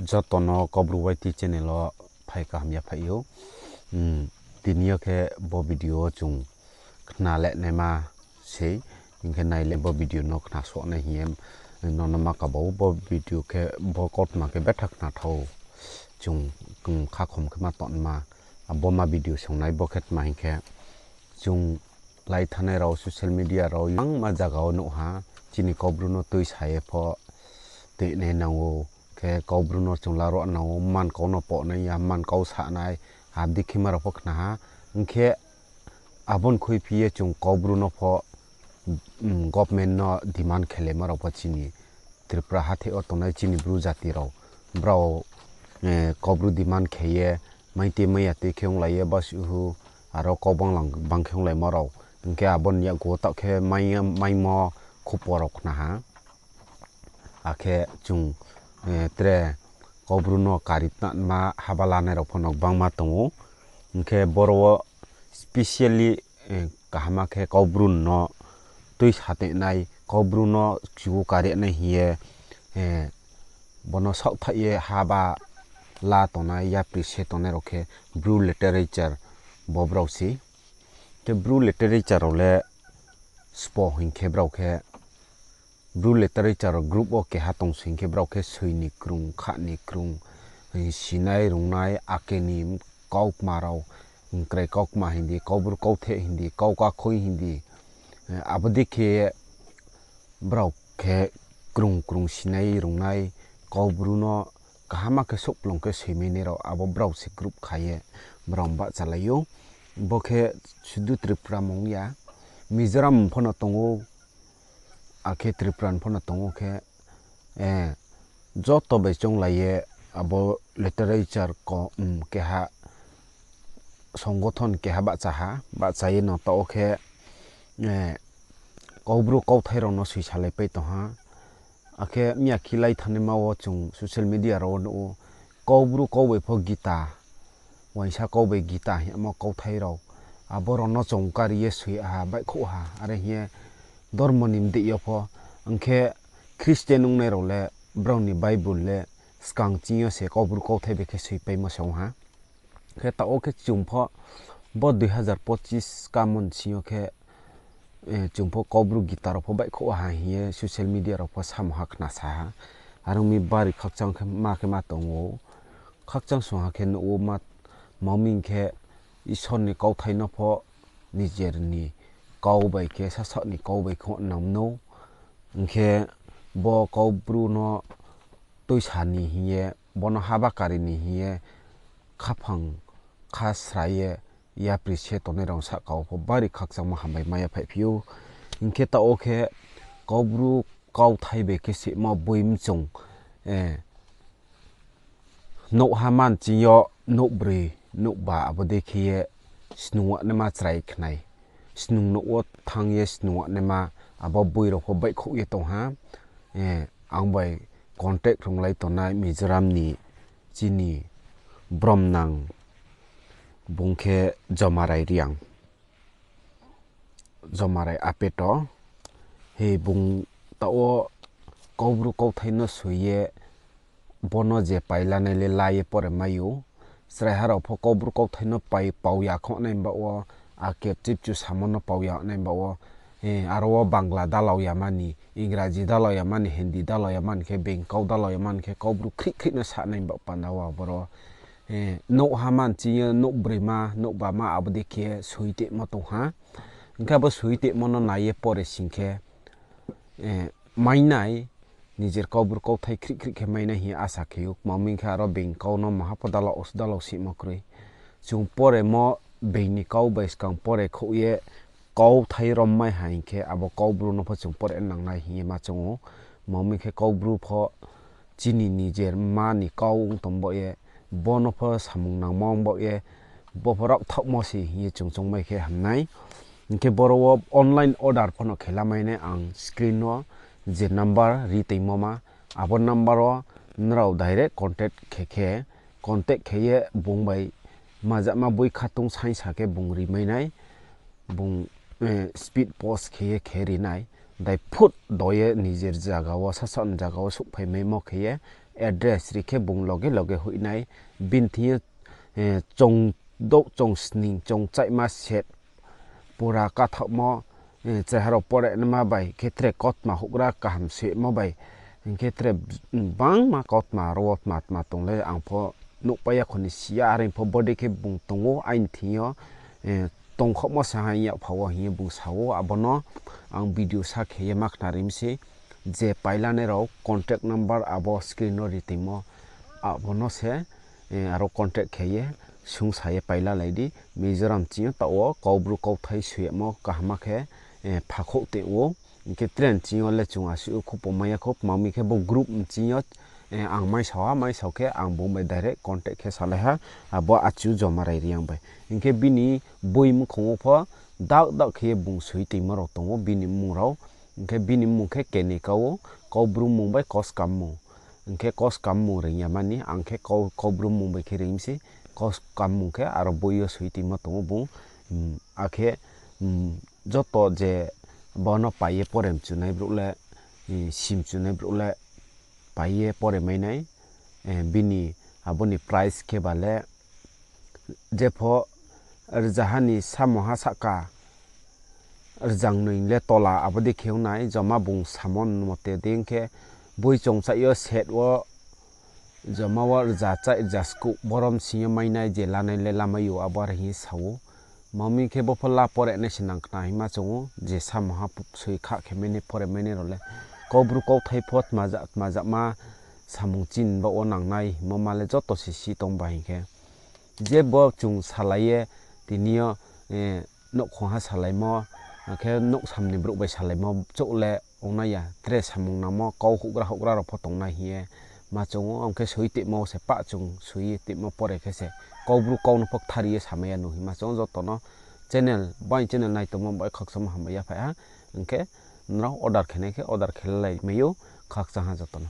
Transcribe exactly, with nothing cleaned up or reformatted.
Joto no Kaubru Y T channel wo phai kaham ya phai ou. Tini yo khe bo video wo chung khna le naima sei, hing khe nai le bo video no khna soh nai hing ye nono ma kaba ou. Bo video khe bo kautma khe betha khnathao, chung khakhom khe ma tongma, abo ma video songnai bo khe tma hing khe, chung lai thanai rao social media rao gbangma zaga wo nuh ha, chini Kaubru no tuisa ye pho tuinai nang ou, khe Kaubru no chung laruh nang ou, man kau no pohnai ya, man kau sanai, abo dei khe ma rao pho khna ha. Hing khe abo ni khuiphi ye chung Kaubru no pho government no demand khe le ma rao pho chini Tripura hathái wo tongnai chini Bru jati rao, brao Kaubru demand khe ye, mai tui mai ya tui khe onglai ye, basuhu, aro kau banglang bang khe onglaimo rao. Hing khe abo ni yakgu wo taoh khe maimo khupo rao khna ha. Akhe chung tre Kaubru no kari tnama haba lanai rao pho no gbangma tong ou. Hing khe boro wo specially kaham khe Kaubru no tuisa tuinai, Kaubru no kchu wo kari nai hing ye, bo no saohthaih ye haba la tongnai, yapri se tongnai rao khe Bru literature bo brao se. Khe Bru literature rao le sbo hing khe brao khe, Bru literature group wo keha tong sing khe brao khe soi ni krung, kha ni krung, sinai rungnai, ake ni kaukma rao, krai kaukma hing di, Kaubru kauthai hing di, kau kakhoi hing di, abo dei khe brao khe krung krung sinai rungnai, Kaubru no kaham khe souhplung khe soimainai rao, abo brao se group kha ye brao bahchalai ou. Bo khe sudu Tripura mung ya, Mizoram pho no tong ou, akhe Tripura pho no tong ou khe, joto bai chounglai ye abo literature keha songothon keha bahcha ha, bahcha ye no taoh wo khe Kaubru kauthai rao no soisalaipai tong ha. Akhe miyakhe lai thanngnaima wo chung social media rao wo nuh ou, Kaubru kau bai pho Gita, uaingsa kau bai Gita hingmo kauthai rao, abo rao no chung kari ye soi ha, baihkhouh ha, are hing ye dormo ni mdeih yo pho. Hing khe Christian ongnai rao le brao ni Bible le skang ching yo se Kaubru kauthai bai khe soipaimo se ong ha. Khe taoh wo khe chung pho bo dui hazar pochis kamon sing yo khe, chung pho Kaubru Gita rao pho baihkhouh ha hing ye social media rao pho samo ha khna sa ha. Are ong mi bari khakchang khe ma khe ma tong ou. Khakchang sung ha khe nuh ou ma, ma mi hing khe Isor ni kauthai no pho nijer ni kau bai khe, sasaoh ni kau bai khe nang mnou. Hing khe bo Kaubru no tuisa ni hing ye, bo no haba kari ni hing ye, khaphang kha sra ye, yapri se tongnai rao sahka wo pho bari khakchangmo hambai mai ya phaiphi ou. Hing khe taoh wo khe Kaubru kauthai bai khe simo boi mchung, nouhha man ching yo nouhbroi, nouhba abo dei khe ye snung wanaima chrai khnai. Snung nouh wo thanng ye snung wanaima abo boi rao pho baihkhouh ye tong ha. Ang bai contact runglai tongnai Mizoram ni chini bromnang, bung khe Jomarai Reang, Jomarai Apeto. He bung taoh wo Kaubru kauthai no soi ye, bo no je pailanai le la ye pore mai ou. Chraiha rao pho Kaubru kauthai no pai pau ya khonai baoh wo, ake chipchu samo no pau ya nai baoh wo, aro wo Bangla dalau ya mani, Ingraji dalau ya mani, Hindi dalau ya mani khe, being kau dalau ya mani khe, Kaubru khrih khrih no sanai baoh panda wo aboro, nouhha man ching yo nouhbroima, nouhbama abo dei khe soi tongmo tong ha. Hing khe abo soi tongmo no nai ye pore sing khe, mainai, nijer Kaubru kauthai khrih khrih khe mainai hing ye asa khe ou. Kma mi hing khe aro being kau no maha pho dalau, dalau sihmo kroi. Chung poremo being ni kau bai skang pore khouh ye kauthai rom mai ha hing khe abo Kaubru no pho chung pore nangnai hing ye ma choung ou. Kma mi hing khe Kaubru pho chini nijer mma ni kau ong tong baoh ye, bo no pho samung nangmo ong baoh ye, bo pho raohthaohmo se hing ye chung choungmai khe ham nai. Hing khe boro wo online order pho no khe lamai nai, ang screen wo je number ri tongmo ma, abo number wo nrao direct contact khe khe, contact khe ye bung bai majama boi khatung saingsa khe bung ri mai nai, bung speed post khe ye khe ri nai, dai phut do ye nijer zaga wo, sasaoh ni zaga wo souhphai maimo khe ye, address ri khe bung loge loge hoih nai. Bini thing yo, eh, chung douh, chung sning, chung chaihma set, pura kathaohmo, eh, chraiha rao pore naima bai, khe tre kautma houhgra kaham soimo bai, hing khe tre bangma kautma ro wo tma tma tong le ang pho nuhpai ya kho ni si ya, are pho bodei khe bung tong ou, aini thing yo, eh, tongkhaohmo sa ha yak pha wo hing ye bung sa ou, abo no ang video sa khe ye ma khnari mi se, je pailanai rao contact number abo screen no ri tongmo, abo no se, eh, aro contact khe ye sungsa ye pailalai di. Mizoram ching yo taoh wo Kaubru kauthai soi yagmo kaham khe, eh, phakhouh tong ou. Hing khe tre ching yo le chung asuh khupo mai ya khou, tma hing khe bo group ching yo, eh, ang maisao ha, maisao khe ang bung bai direct contact khe salai ha, abo achu Jomarai Reang bai. Hing khe bini boi muhkhang wo pho dak dak khe ye bung soi tongmo rao tong ou, bini mmung rao. Hing khe bini mmung khe keni ka ou, Kaubru mmung bai Koskam mmung. Hing khe Koskam mmung reing ya mani, ang khe Kau-, Kaubru mmung bai khe reing mi se, Koskam mmung khe aro boi yo soi tongmo tong ou bung, mm, akhe, mm, joto je bo no pai ye pore mchunai brouh le, eh, si mchunai brouh le pai ye pore mai nai, eh, bini abo ni price khe ba le, jepho rzaha ni samungha sahka, rzangnoi le tola abo dei khe ong nai, joma bung samo mote dei hing khe, boi chungchaih yo set wo, joma wo rza chaih rza skuh borom sing yo mai nai, je lanai le lamai ou, abo are hing ye sa ou. Tma hing khe bo pho la pore nai se nang khna hingma choung ou, je samungha soi kha khe mai nai, pore mai nai rao le. Kaubru kauthai pho tma ja-, tma jama samung chini baoh wo nangnai hingmo ma le joto se si tong ba hing khe. Je bo chung salai ye, tini yo, eh, nouhkhongha salaimo, akhe nouhsam ni brouh bai salaimo chouh le ong nai ya, tre samung nangmo, kau houhgra houhgra rao pho tongnai hing ye ma choung ou, ong khe soi tongmo se pah chung soi ye tongmo pore khe se, Kaubru kau no pho kthari ye samai ya nu hingma choung ou, joto no channel, bai channel nai tongmo bai khakchangmo hambai ya phai ha, ong khe nrao order khe nai khe order khe lai mai ou, khakchang ha joto no.